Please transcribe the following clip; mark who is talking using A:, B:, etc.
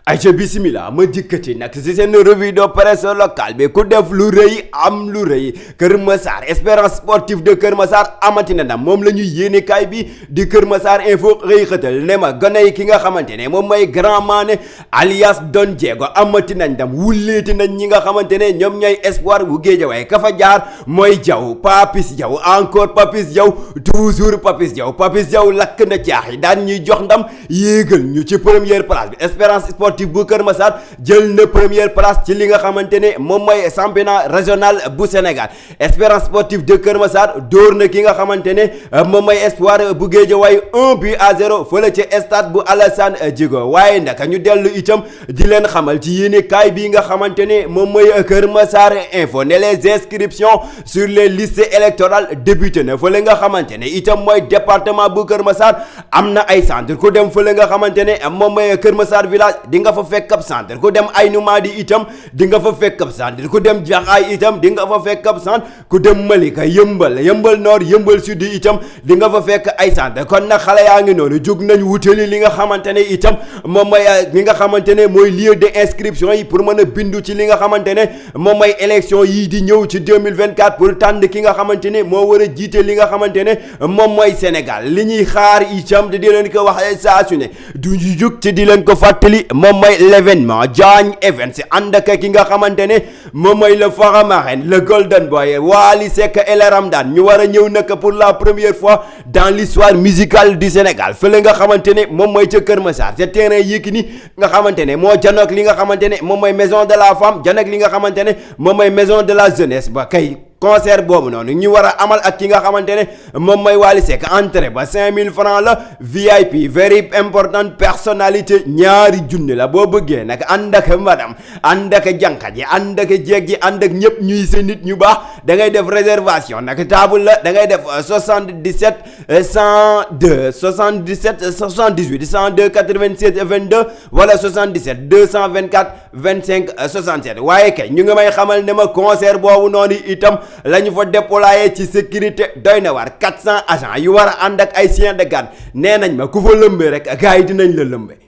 A: ayca bismillah ma dikkati nag si seen revue de presse locale bi ku def lu rëy am lu rëy Kër Massar Espérance sportive de Kër Massar amati na ndam moom la ñuy yéene kaay bi di Kër Massar info xëy xëtal ne ma gone yi ki nga xamante ne moom mooy Grand Mané alias Don Diego amati nañ ndam wulleeti nañ ñi nga xamante ne ñoom ñooy espoir bu Guédiawaye ka fa jaar mooy Diaw Papis Diaw encore Papis Diaw toujours Papis Diaw lakk na caax yi daan ñuy jox ndam yéegal ñu ci première place bi Espérance sportive bu Kër Massar jël na première place ci li nga xamante ne moom mooy championnat régional bu Sénégal Espérance sportive de Kër Massar dóor na ki nga xamante ne moom mooy espoir bu Guédiawaye 1-0 fële ci stade bu Alassane Djigo waaye naka ñu dellu itam di leen xamal ci yéene kaay bi nga xamante ne moom mooy Kër Massar info ne les inscriptions sur les listes électorales débuté na fële nga xamante ne itam mooy département bu Kër Massar am na ay centre ku dem fële nga xamante ne moom mooy Kër Massar village di nga fa fekk ab centre ku dem Aynou Mady itam di nga fa fekk ab centre ku dem Jaxaay itam di nga fa fekk ab centre ku dem Malika yëmbal nord yëmbal sud itam di nga fa fekk ay centre kon nag xale yaa ngi noonu jóg nañ wutali li nga xamante ne itam moom mooy li nga xamante ne mooy lieu de inscription yi pour mën a bindu ci li nga xamante ne moom mooy élection yii di ñëw ci 2024 pour tànn ki nga xamante ne moo war a jiite li nga xamante ne moom mooy Sénégal li ñuy xaar itam di leen ko wax saa su ne du ñu jóg ci di leen ko fàttali moom mooy l'événement Diagne Events ànd ak ki nga xamante ne moom mooy le Faramareen le Golden Boy Wally Seck et le Ramdan ñu war a ñëw nag pour la première fois dans l'histoire musicale du Sénégal fële nga xamante ne moom mooy ca Kër Massar ca terrain Yékini nga xamante ne moo janook li nga xamante ne moom mooy maison de la femme janook li nga xamante ne moom mooy maison de la jeunesse ba kay concert boobu noonu ñu war a amal ak ki nga xamante ne moom mooy Wally Seck entrée ba 5000 francs la VIP very important personnalité ñaari junni la boo bëggee nag ànd ak madame ànd ak jànqa ji ànd ak jeeg ji ànd ak ñëpp ñuy sa nit ñu baax da ngay def réservation nag table la da ngay def 77 102 77 78 102 87 22 wala 77 224 25 67 waaye kay ñu ngi may xamal ne ma concert boobu noonu itam la ñu fa déployer ci sécurité doy na waar 400 agents yu war a ànd ak ay chiens de garde nee nañ ma ku fa lëmbee rek gars yi dinañ la lëmbee